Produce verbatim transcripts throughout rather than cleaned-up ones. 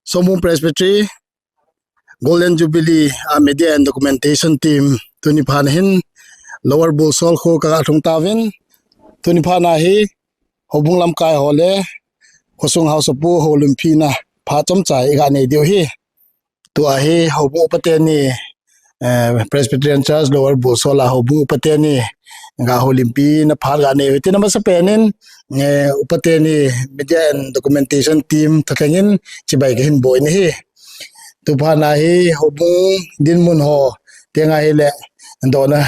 Somung Presbytery Golden Jubilee a Media and Documentation Team tuni phat hin Lower Bulsol kho kaga lhung tauvin, tuni phat hi houbung lamkai ho le khosung haosapu houlimpi na phat chomcha iga nei diu ahi. Tua hi houbung upa teni, eh, Presbyterian Church Lower Bulsol a houbung upa teni ga houlimpi na phat ga nei u hitin, amasapen in, eh, upa teni Media and Documentation Team thalheng in chibai kahin bol ahi. Tu phat hi houbung dinmun ho, tenga hile dohna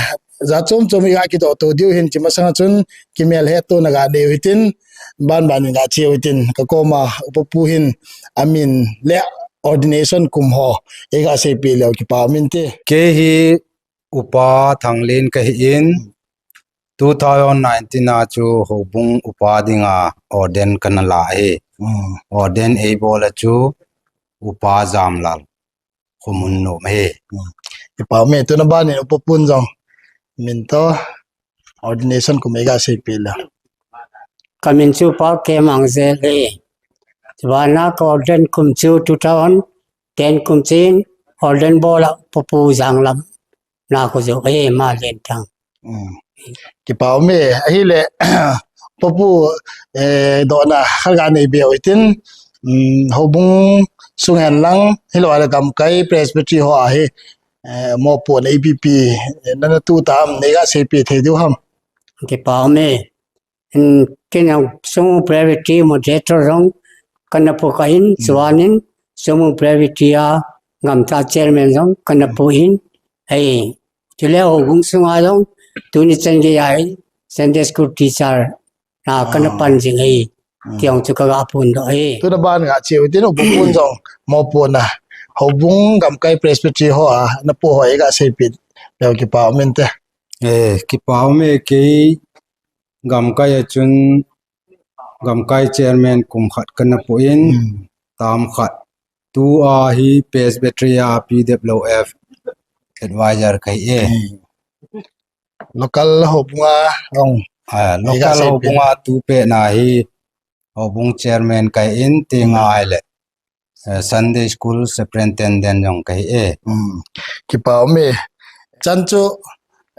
jat chom chom iga kidoh to diu ahin, hiche masanga chun kimelhetona ga nei u hitin, banban in ga che u hitin, kakoma upa pu hin amin le ordination kum ho iga seipeh leu kipa um inte. Kei hi Upa Thanglen kahin, two thousand nineteen a chu houbung upa dinga ordain kana la ahi. Hmm. Ordain eibol a chu Upa Jamlal Khomunnom ahi. Hmm. Kipa um e, tuna ban in upa pun jong min toh ordination kum iga seipeh le. Kamin chu Upa Kemang Jel ahi. Chubana ka ordain kum chu two thousand ten kum chun ordain bol a upa pu Janglam na khu jo e ma len thang. Hmm. Kipa um e, ahile upa pu, eh, dohna khat ga nei be u hitin, hmm, houbung sung hen lang, hilou le gamkai Presbytery ho a hi, eh, mopohna ipi ipi, eh, nana toh tam, neiga seipeh thei diu ham? Kipa um e. Hmm, kei jong Somung Presbytery moderator jong kana poh in, hmm, chuan in Somung Presbytery a gamkai chairman jong kana poh in, ahi. Chule houbung sunga jong tuni chan geiya Sunday school teacher na kana, ah, pan jing ahi. Hmm. Ti jong chu kaga phondoh e. Tuna ban ga che u hitin, upa pun jong mopohna houbung gamkai Presbytery ho a na poh ho iga seipeh leu kipa um inte. Eh, kipa um e, kei gamkai a chun gamkai chairman kum khat kana poh in, hmm, tam khat. Tua hi Presbytery a P W F advisor kahi e. Hmm. Local houbunga jong. Ah, local houbunga tu pet na hi houbung chairman kahin, tenga hile, eh, Sunday school superintendent jong kahi e. Hmm. Kipa um e. Chan chu,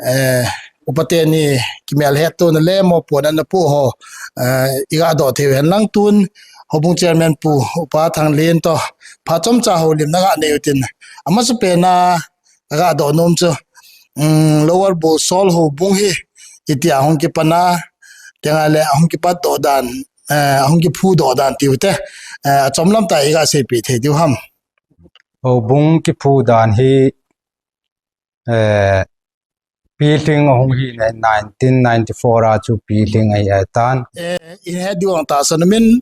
eh, upa teni kimelhetona le mopohna na poh ho, eh, iga doh thei u hen lang, tun houbung chairman pu Upa Thanglen toh phat chomcha houlimna ga nei u hitin, amasapen a kaga doh nom chu, um, Lower Bulsol houbung hi itia hung kipan a, tenga le ahung kipatdoh dan, eh, ahung kiphudoh dan tiu te, eh, achom lam tah iga seipeh thei diu ham? Houbung kiphu dan hi, eh, pilhing ahung hi nineteen ninety-four a chu pilhing ahi tan. Eh, ihet diu ang tahsan umin,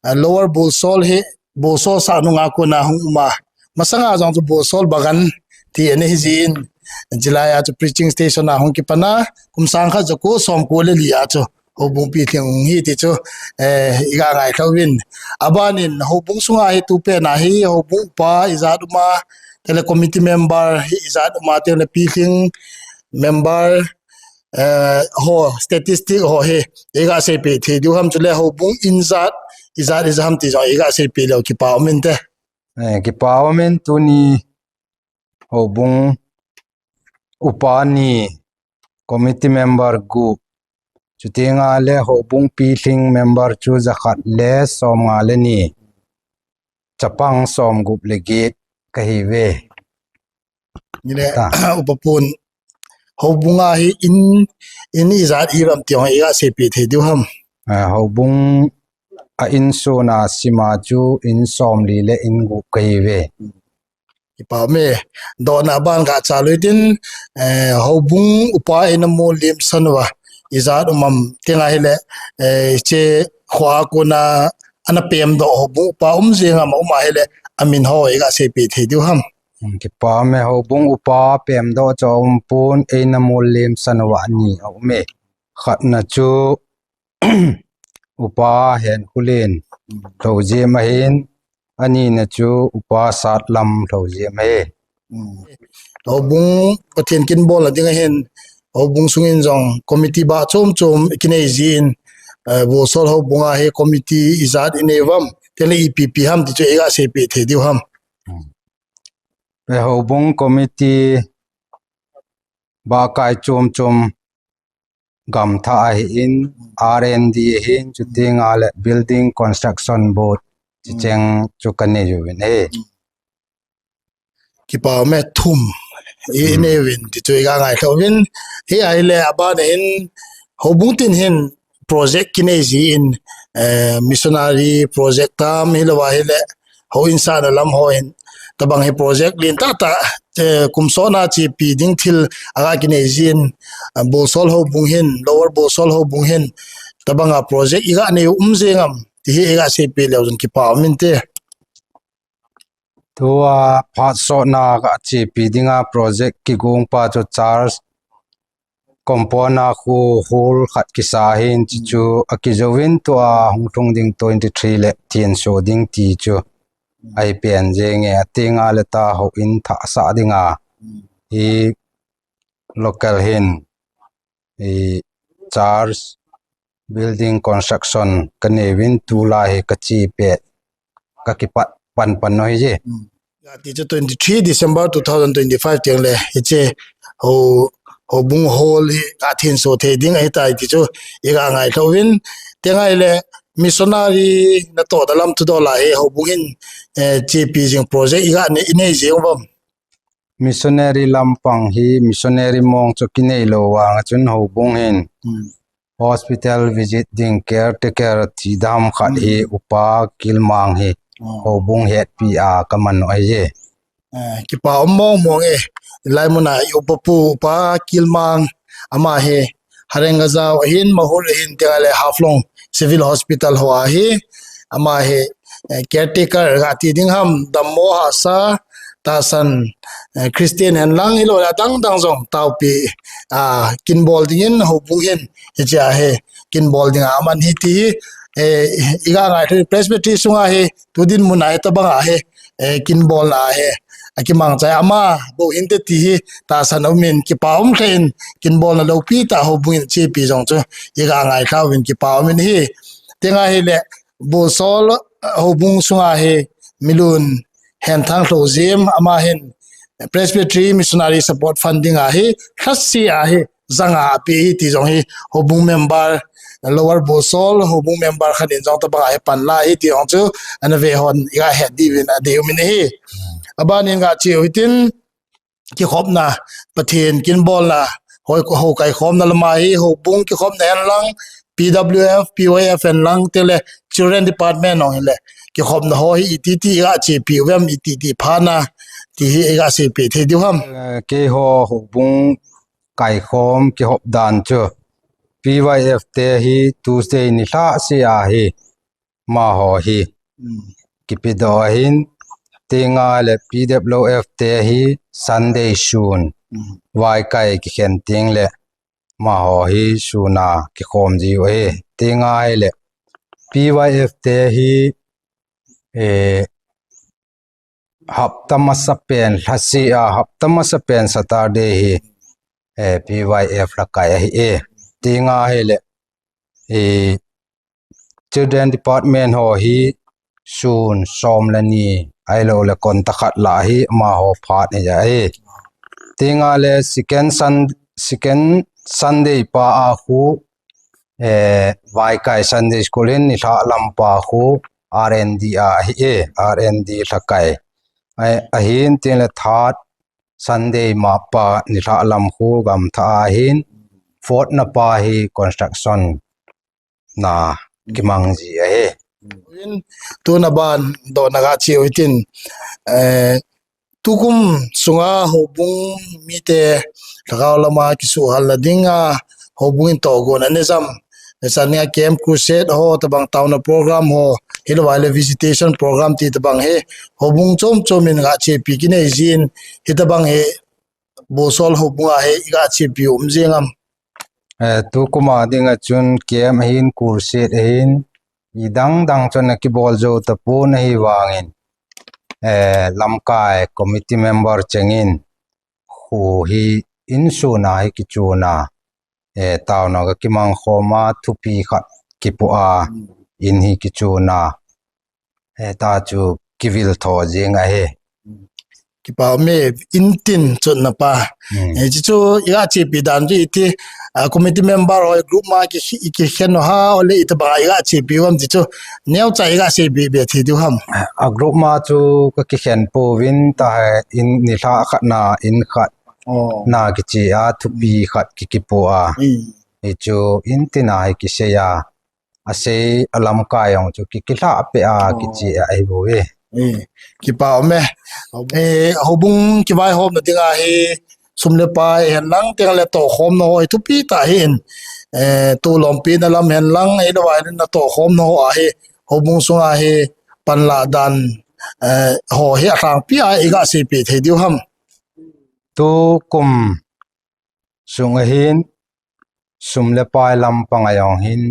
eh, Lower Bulsol hi Bulsol sah nunga kona hung um a, masanga jong chu Bulsol Bagan ti ana hi jin, chulai a chu preaching station a hung kipan a, kum sang khat ja ko som ko le li a chu houbung pilhing hung hi ti chu, eh, iga ngailhau vin. Aban in houbung sunga hi tu pet na hi houbung upa ijat um a, tele committee member hi ijat um a, tele pilhing member, eh, ho statistic ho hi iga seipeh thei diu ham, chule houbung in jat ijat ija ham ti jong iga seipeh leu kipa um inte. Eh, kipa um in, tuni houbung upa ni, committee member gup, chutenga le houbung pilhing member chu jakhat le somnga le ni, chapang somgup le get kahi ve. Nile, ta. Upa pun, houbunga hi in, in ijat hi ram ti jong iga seipeh thei diu ham? Ah, houbung a insung a sima chu in somli le in gup kahi ve. Kipa um e. Dohna ban ga cha lou hitin, eh, houbung upa eina molhimsan uva ijat um am, tenga hile, eh, hiche kho a kona ana pemdoh houbung upa um jing am, aum a hile amin ho iga seipeh thei diu ham? Hmm, kipa um e, houbung upa pemdoh chu aum pon, eina molhimsan uva ni aum e. Khatna chu Upa Henkholen Lhoujim ahin, anina chu Upa Satlam Lhoujim ahi. Hmm. Houbung Pathen kin bolna ding ahin, houbung sungin jong committee bah chom chom kinei jin, eh, Bulsol houbunga hi committee ijat inei uvam, Tele ipi ipi ham ti chu iga seipeh thei diu ham. Pe houbung committee ba kai chom chom gamtha ahin R and D ahin chuting a le building construction board chi cheng chu kanei uvin e. Kipa me thum i nei uvin ti chu iga ngaithla uvin. Hi ahile aban in houbung tin hin project kinei ji in, eh, missionary project tam hilou ahile houin sahna lam ho hin tabang hi project lentah tah, eh, kum sotna chepi ding thil aga kinei ji in, eh, Bolsol houbung hin, Lower Bolsol houbung hin tabang a project iga nei u um jeng am ti hi iga seipeh leu chun kipa um inte. Tua phat sotna ga chepi dinga project kigong pa chu church compound a khu hall khat kisa hin chi chu akijouvin tua hung lhung ding twenty three le thenso ding ti chu ahi pen jenge ating a le ta houin thah sah dinga hi local hin i church building construction kanei uvin tulai hi kache pet kakipat pan pan u ahi je. Ti chu twenty three December two thousand twenty five teng le hiche ho, houbung hall hi kathenso thei ding ahitai ti chu iga ngaithla uvin. Teng ahile missionary natoh da lam thudol a hi houbung hin, eh, chepi jing project iga nei, inei jeng uvem? Missionary lampang hi missionary mong chu kinei lou vang a chun houbung hin hospital visit ding caretaker ti dam khat hi upa Kilmang hi houbung hetpi a kaman u ahi e. Eh, kipa um mong mong e. Lai muna i upa pu upa Kilmang ama hi Hareng Gajao ahin, Mahur ahin, teng ahile Haflong Civil Hospital ho ahi. Ama hi, eh, caretaker ga ti ding ham, dammo hahsa, tahsan, eh, Christian hen lang hilou le adang dang jong taopi, ah, kinbol dingin houbung hin hiche a hi kinbol dinga aman hi ti hi, eh, iga ngaithla Presbytery sunga hi tu dinmun a hi tabang a hi, eh, kinbolna a hi akimangchai ama bou hinte ti hi tahsan a um in kipa um lheh in kinbolna loupi tah houbung in chepi jong chu iga ngaithla uvin kipa um in hi. Teng ahile Bolsol, eh, houbung sunga hi Milun Henthang Lhojem ama hin Presbytery Missionary Support Fund dinga hi lhase a hi janga ape hi ti jong hi houbung member, Lower Bolsol houbung member khat in jong tabang a hi panla hi ti jong chu ana ve hon iga het diuvin adei um in ahi. Aban in ga che u hitin kikhopna, Pathen kinbolna, hou, hou kaikhomna lama hi houbung kikhopna hen lang, P W F, P Y F hen lang, teng le Children Department jong hile kikhopna ho hi iti ti iga chepi uvem, iti ti phatna ti hi iga seipeh thei diu ham? Eh, keiho houbung kaikhom kihop dan chu P Y F te hi Tuesday nilhah sea hi amaho hi kipedoh ahin, teng ahile P W F te hi Sunday sun, vaikai kikhen teng le amaho hi sun a kikhom jiu ahi. Teng ahile P Y F te hi, eh, hapta masapen lhase a, hapta masapen Saturday hi, eh, P Y F lhakai ahi e. Teng ahile, eh, Children Department ho hi sun som le ni ahilou le konta khat lah hi amaho phat ahi e. Teng ahile second Sun-, second Sunday pa a khu, eh, vaikai Sunday School hin nilhah lam pa khu R and D a ahi e, R and D lhakai. Ahin teng le third Sunday ma pa nilhah lam khu gamtha ahin, fourth na pa hi construction na kimang ji ahi. Tuna ban dohna ga che u hitin, eh, tukum sunga houbung mite lhagao lama kisuhhalna dinga houbung in tohgon anei jam, echan a camp crusade ho, tabang taona program ho, hilou le visitation program ti tabang hi houbung chom chom in ga chepi kinei jin, hitabang hi Bolsol houbung a hi iga chepi u um jeng am? Eh, tukum a dinga chun camp ahin, crusade ahin, idang dang chun akibol jou tapon ahivangin, eh, lamkai committee member chengin khu hi in sun a hi kichun a, eh, taona ga kimang khom a thupi khat kipoh a in hi kichun a, eh, ta chu kivil tho jing ahi. Kipa ume, intin chun na pa. Hmm. Eh, chu chu iga chepi dan chu iti, ah, committee member ho group ma ki, ki khen ho ha, ole ita ba iga chepi uvam ti chu. Neocha iga chepi be thi diu ham. A group ma chu ka kikhen pouvin ta in ni lha khat na in khat. Oh. Na kichi a thupi khat ki kipo a. Hmm. Hi chu intin a hi kisei a. Asei a lamkai jong chu ki, kilha pe a kichi a ahi bou e. Eh, kipa ume. Eh, houbung kivaihomna dinga hi sum le pai hen lang teng le tohkhomna ho hi thupi ta hin. Eh, tolom pina lam hen lang, eh, na vai na tohkhomna ho a hi houbung sunga hi panla dan, eh, ho hi alhangpi a iga seipi thei diu ham. Tukum sung ahin, sum le pai lampang a jong hin,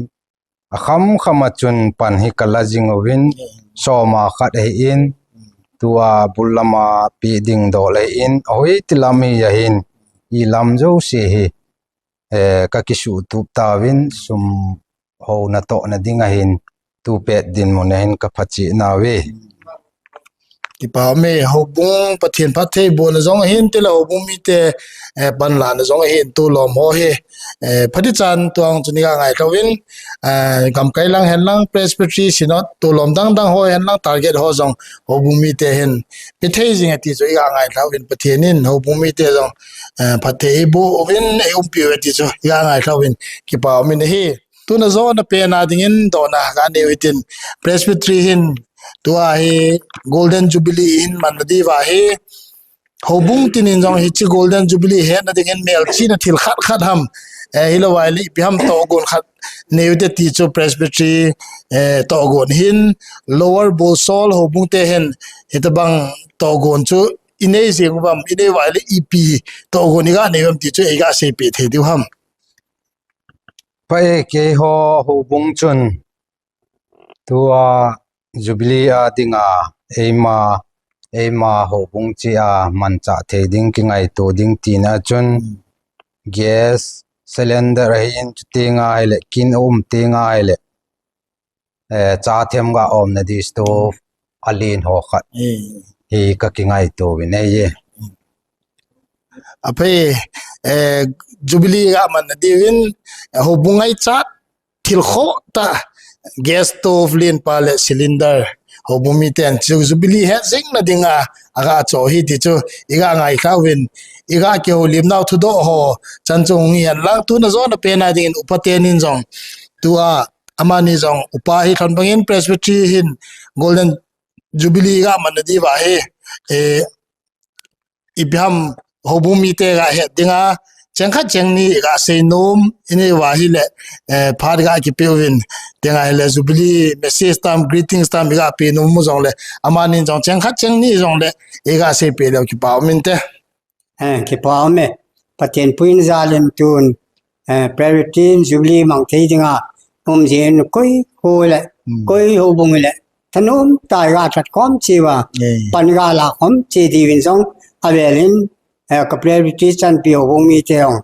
akham kham a chun pan hi kala jing uvin, soma khat ahin, tua bul lama pi ding dol ahin, ahoi ti lam hi ahin, i lam jouse hi, eh, ka kisuhtup tauvin, sum hona tohna ding ahin, tupet dinmun ahin ka phachi nauve. Kipa ume, houbung Pathen phattheibohna jong ahin, tile houbung mite, eh, panlana jong ahin, tolom ho hi, eh, phatichan tuang chun iga ngaithauvin, eh, gamkai lang hen lang, Presbytery, Synod, tolom dang dang ho hen lang, target ho jong houbung mite hin pethei jing e ti chu iga ngaithauvin, Pathen in houbung mite jong, eh, phatthei eiboh uvin, eiumpi uve ti chu iga ngaithauvin, kipa umin ahi. Tuna jona pena dingin dona kanei u hitin, Presbytery hin tua hi Golden Jubilee hin manna diuva hi, houbung tinin jong hiche Golden Jubilee hetna dingin melchihna thil khat khat ham, eh, hilouva le ipi ham tohgon khat nei ute ti chu Presbytery, eh, tohgon hin Lower Bolsol houbung te hin hitabang tohgon chu inei jing uvam, inei uva le ipi tohgon iga nei uvam ti chu iga seipi thei diu ham. Pai keiho houbung chun tua Jubilee a dinga eima, eima houbung chea manchah thei ding kingaito ding tina chun gas cylinder ahin chutenga ahile kin um tenga ahile, eh, cha them ga omna di stove alen ho khat hi ka kingaito uvin ahi e. Aphei, eh, Jubilee ga manna diuvin, eh, houbung ngaichat thil khoh tah gas stove lenpa le cylinder houbung miten chu Jubilee het jingna dinga aga cho hi ti chu iga ngaithauvin, iga kihoulimnau thudoh ho chan chu hung hihen lang tuna jona pena dingin upa tenin jong tua amani jong upa hi lhon bangin Presbytery hin Golden Jubilee ga manna diuva hi, eh, ipi ham houbung mite ga het dinga cheng khat cheng ni ga seinom inei uva ahile, eh, phat ga kipeuvin, tenga ahile Jubilee message tam, greetings tam iga penom u jongle, amanin jong cheng khat cheng ni jongle iga seipeh leu kipa um inte. Eh, kipa um e. Pathen puina jalin tun, eh, Presbytery Jubilee mang thei dinga um jin koi ho le, koi houbung le thanom tah iga that khom cheh uva, pan iga la khom cheh diuvin jong avelin, eh, ka Presbytery chanpi houbung mite jong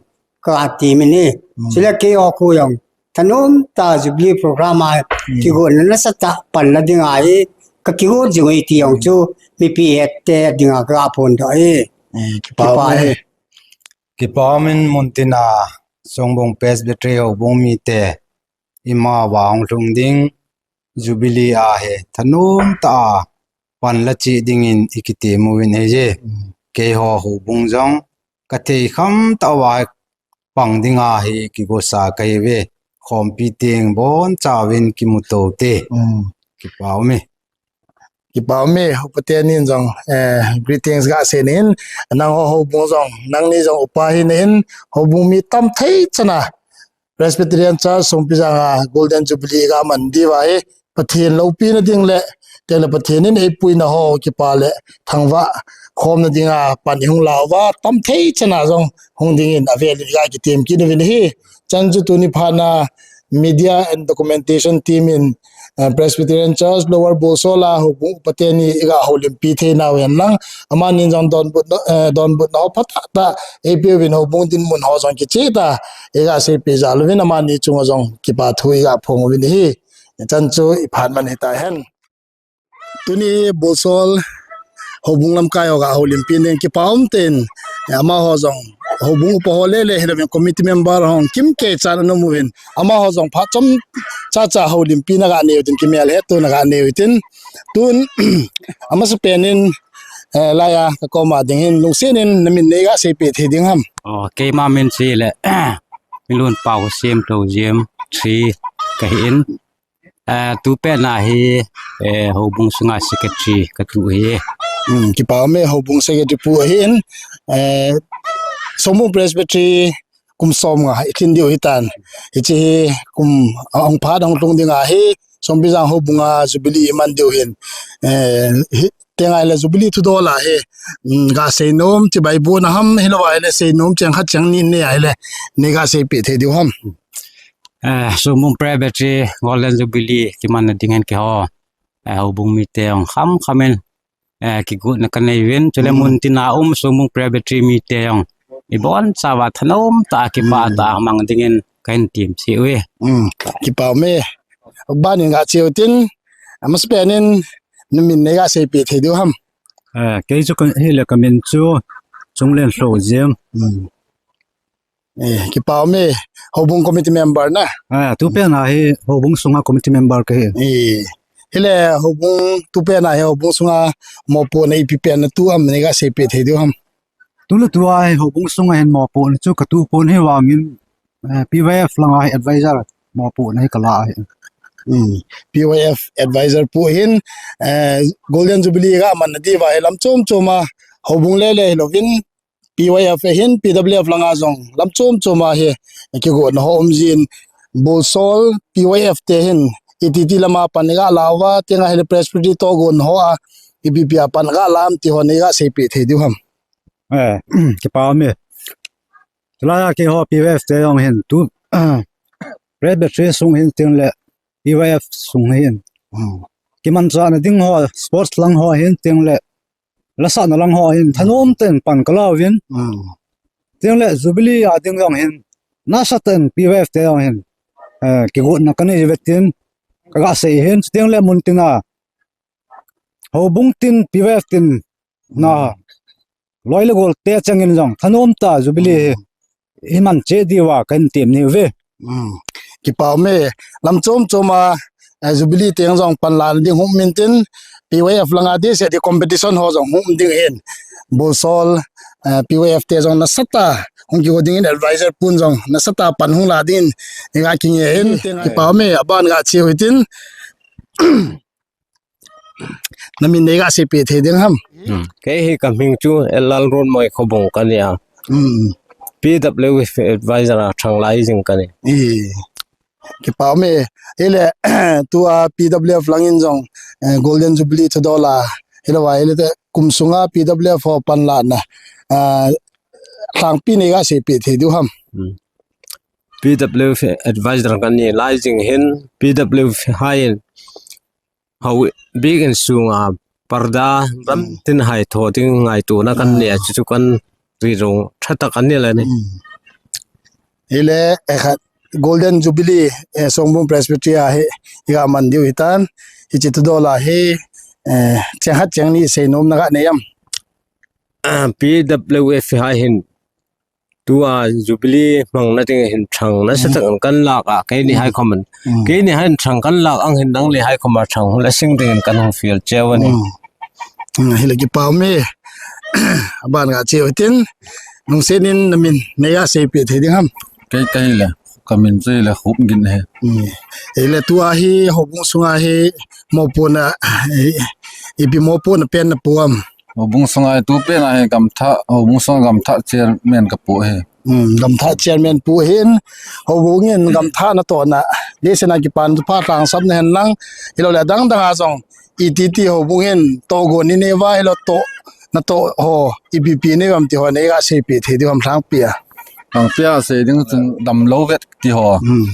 kati min e. Chule keiho khu jong thanom tah Jubilee program a kigotna nasatah panla dinga hi ka kigot jing uve ti jong chu mipi hette dinga ka phondoh e. Kipa e. Kipa umin muntina Songbung Presbytery houbung mite ima vang lhung ding Jubilee a hi thanom tah a panla cheh dingin ikiti uvin ahi e. Keiho houbung jong kathei kham tah uva pang dinga hi kigosa kahi uve. Khompi teng bonchauvin kimuto ute. Kipa um e. Kipa um e, upa tenin jong, eh, greetings ga seiyin, nangho houbung jong, nangni jong upa hina hin, houbung mi tam thei chana Presbyterian Church Songpijang a Golden Jubilee ga man diuva hi, Pathen loupina ding le, tengle Pathen in eipuina ho kipa le thangvah khomna dinga pan ihung lauva, tam thei chana jong hung dingin avelin iga kitem kit uvin ahi. Chan chu tuni phatna Media and Documentation Team in, eh, Presbyterian Church Lower Bolsol a houbung upa teni iga houlimpi theinau hen lang, amanin jong donbutna, eh, donbutna ho phatah tah eipeuvin, houbung dinmun ho jong kicheh tah iga seipeh jal uvin, amani chunga jong kipa thu iga phong uvin ahi. Chan chu iphat man hita hen. Tuni Bolsol houbung lamkai ho ga houlimpi ning kipa um ten, eh, amaho jong houbung upa ho le le hilouvin committee member ho kimkei chan ana um uvin, amaho jong phat chomcha cha houlimpi na ga nei u tin, kimel hetto na ga nei u tin, tun amasapen in, eh, laiya ka koma ding hin lungset in na min nei ga seipeh thei ding ham? Oh, keima min chu hile Minlunpao Hosem Toujem three kahi in. Eh, tupet na hi, eh, houbung sunga secretary katu hi. Hmm, kipa um e, houbung secretary pu ahin, eh, Songbung Presbytery kum som nga i khin diu hitan. Hiche hi kum a hung phat hung lhung ding ahi, Songbijang houbung a jubilee i man diu hin. Eh, hi, tenga hile jubilee thudol a hi, hmm, ga seinom, chibai bu na ham, hilouva hile seinom, cheng khat cheng ni nei a hile, nei ga seipeh thei diu ham? Eh, Songbung Presbytery Golden Jubilee kiman na ding hen keiho, eh, houbung mite jong kham kham in, eh, kigotna ka nei uvin, chule mun tina um Songbung Presbytery mite jong ibon chauva thanom tah a kipa tah a mang ding in kahin tem cheh uve. Hmm, kipa um e. Ban in ga che u tin, amasapen in na min nei ga seipeh thei diu ham? Eh, kei chu ka, hile ka min chu Chunglen Hlojem. Hmm. Eh, kipa um e, houbung committee member na? Ah, tupet na hi houbung sunga committee member kahi. Eh, hile houbung tupet na hi houbung sunga mopohna ipi pen na tu ham, nei ga seipeh thei diu ham? Tule tua hi houbung sunga hin mopohna chu katu pon, hivangin, eh, P Y F langa hi advisor mopohna hi kala ahi. Hmm. P Y F advisor pu hin, eh, Golden Jubilee ga man na diuva hi lam chom chom a houbung le le hilouvin, P Y F ahin, P W F langa jong lam chom chom a hi kigotna ho um jin, Bolsol P Y F te hin iti ti lama pan ga la uva, tenga hile Presbytery tohgon ho a ipi pi a pan ga la am ti ho nei ga seipeh thei diu ham? Eh, kipa um e. Chulaiya keiho P Y F te jong hin tu, Presbytery sung hin tengle P Y F sung hin. Hmm. Kimanchahna ding ho, sports lang ho hin tengle, lasahna lang ho hin thanom tah in pan ka la uvin. Hmm. Tengle Jubilee a ding jong hin, nasatah in P Y F te jong hin, eh, kigotna ka nei uve tin, ka ga sei hin, tengle mun tina houbung tin, P Y F tin, na loi le gol te chengin jong thanom tah a Jubilee hi i man cheh diuva kahin tem ni uve. Hmm. Kipa um e, lam chom chom a, eh, Jubilee teng jong panla na ding hung um in tin, P Y F langa dehset a competition ho jong hung um ding ahin. Bolsol, eh, P Y F te jong nasatah a hung kigo ding in, advisor pun jong nasatah a pan hung la ding in, i ga kinge ahin. Kipa um e, aban ga che u hitin. Na min nei ga seipeh thei ding ham? Hmm. Kei hi ka min chu Lalrunmoi Khobung ka nia. Hmm. P W F advisor a Thanglai jing ka nia. Eh. Kipa um e. Hile, tua P W F langin jong, eh, Golden Jubilee thudol a, hilouva hile te kum sunga P W F ho panla na, ah, lhangpi nei ga seipeh thei diu ham? Hmm. P W F advisor ka ni lai jing hin, P W F haiin hou bik in sunga parda ram tin hai tho ding ngaitona ka nia, chuchu ka ri rong thatah ka ni le ni. Hmm. Hile, eh, khat Golden Jubilee, eh, Songbung Presbytery a hi, i ga man diu hitan, hiche thudol a hi, eh, cheng khat cheng ni seinom na ga nei am? Ah, P W F hai hin, tua Jubilee mang na ding hin thang nasatah in kan lak a, keini hai khom in. Hmm. Keini hai thang kan lak ang hin nangni hai khom a thang hung la sing ding in kan hung fiel cheh u ani. Hmm. Hmm, hile kipa um e. Aban ga che u hitin, lungset in na min nei ga seipeh thei ding ham? Kei, kei le, ka min chu hile Khupgin ahi. Hmm. Hile tua hi houbung sunga hi mopohna, eh, ipi mopohna pen na pu am? Houbung sunga hi tupet na hi gamthah, houbung sunga gamthah chairman ka pu ahi. Hmm, gamthah chairman pu ahin, houbung in gamthah natohna, dehset a kipan chu phat lhangsap na hen lang, hilouleh adang dang a jong, iti ti houbung in tohgon nei uva, hilou toh, natoh ho, ipi pi nei uvam ti ho nei ga seipeh thei diu ham lhangpi a? Lhangpi a sei ding chun damlou vet ti ho. Hmm.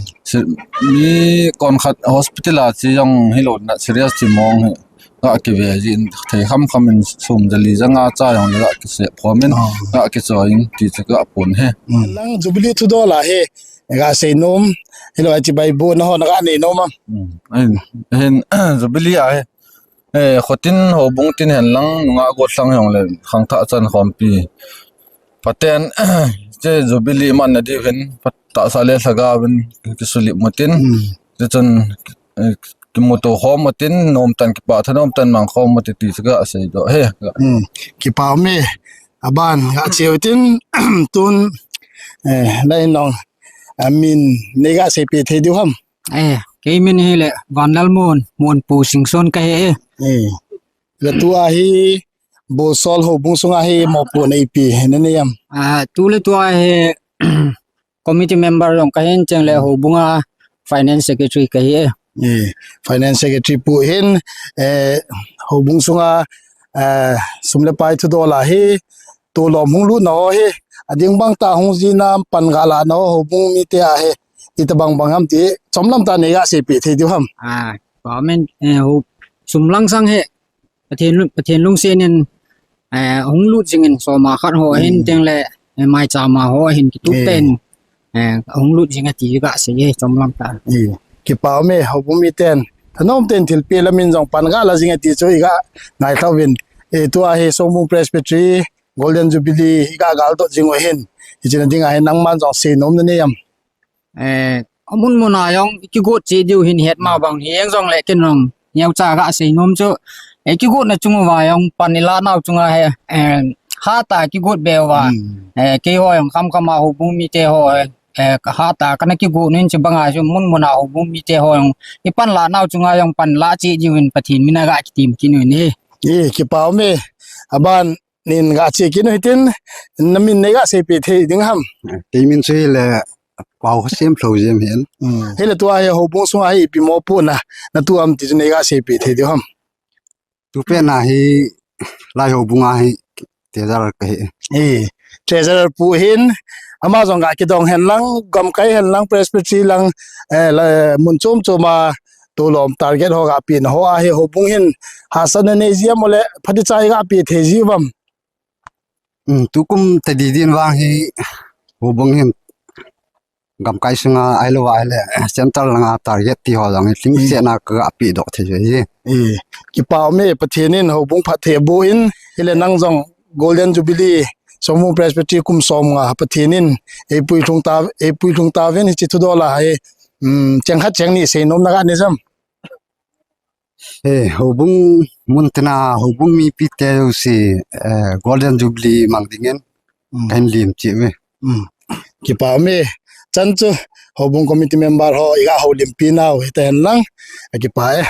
Mi konkhat hospital a che jong hilou na serious ti mong hi. Ga kive jin thei kham kham in sum jali janga cha jong le ga kise phomin, ga kichoi in ti chu ga pun he. Hmm. Lang Jubilee thudol a hi ga seinom, hilou a chibai bu na ho na ga neinom am? Hmm. Ahin, ahin, Jubilee a hi Eh, khotin houbung tin hen lang, nungah gollhang jong le khangthah chan khompi. Phaten, che Jubilee man na diu hin, phat-, tahsa le lhagao vin, kisulip mutin. Hmm. Chuchun, eh, kimuto khom mutin, nomtan kipa tha, nomtan mang khom mutin ti chu ka sei doh e. Hmm. Kipa ume, aban, ga cheu tin, tun, eh, lai nong, amin, nei ga seipeh thei diu ham. Eh, kei min hi le Vanlalmun, Munpu Singson ka hi e. Eh. Le tua hi Bosol houbung sunga hi mopohna ipi na nei am? Ah, tu le tua hi committee member jong ka hin cheng le houbunga finance secretary ka hi e. Eh, finance secretary pu hin, eh, houbung sunga, eh, sum le pai thudola hi tolom hung lutna ho hi, ading bang tah hung jina pan ga lahna ho, houbung mite a hi, itabang bang ham ti, chomlam tah nei ga seipeh thei diu ham. Ah, government, eh, ho, sum lang sang hi, Pathen lu-, Pathen lungset in, eh, hung lut jingin soma khat ho hin, hmm, teng le, eh, maichama ho hin kitup, eh, ten, eh, hung lut jing e ti ka sei e, chomlam tah. Eh, kipa ume, houbung miten, thanom ten thilpeh lamin jong pan ga la jing e ti chu i ga ngaithah uvin. Eh, tua hi Songbung Presbytery, Golden Jubilee, i ga galdot jing u hin. Hiche na dinga hin nangman jong seinom na nei am? Eh, amun mun a jong i kigot cheh diu hin het ma bang hi, eng jong le ken jong neocha ka seinom chu. Eh, kigotna chung uva jong pan i lah nau chunga hi, eh, hatah kigot be uva. Hmm. Eh, keiho jong khamkham a houbung mite ho, eh, ka hatah kana kigot nin chu banga chu mun mun a houbung mite ho jong i pan lah nau chunga jong pan lah cheh diu hin Pathen mina ga kitem kit uvin e. Eh, kipa ume, aban nin ga che kit u hitin, na min nei ga seipeh thei ding ham? Kei min chu hi le Pau Khosem Lhojem hin. Hmm. Hi le tua hi houbung sunga hi ipi mopohna na tu am ti chu nei ga seipeh thei diu ham? Tu pet na hi lai houbunga hi treasurer ka hi. Eh, treasurer pu hin, ama jong ga kidong hen lang, gamkai hen lang, Presbytery lang, eh, la, mun chom chom a, tolom target ho ga pehna ho a hi houbung hin hahsatna nei ji am le phatechan ga pe thei ji uvam? Hmm, tukum tadi din vang hi houbung hin gamkai sunga ahilou va ahile central langa target ti ho jong hi lhingsetna ka ga pe doh thei ji hi. Eh, kipa ume, Pathen in houbung phatthei boh in, hi le nang jong Golden Jubilee, Songbung Presbytery kum som nga Pathen in eipui lhung ta, eipui lhung tauvin hiche thudola hi, um, cheng khat cheng ni seinom na ga nei jam? Eh, houbung mun tina, houbung mipite jouse, eh, Golden Jubilee mang dingin, hmm, kahin lim cheh uve. Hmm. Kipa ume, chan chu, houbung committee member ho, i ga houlimpi nau, hita hen lang, akipa e.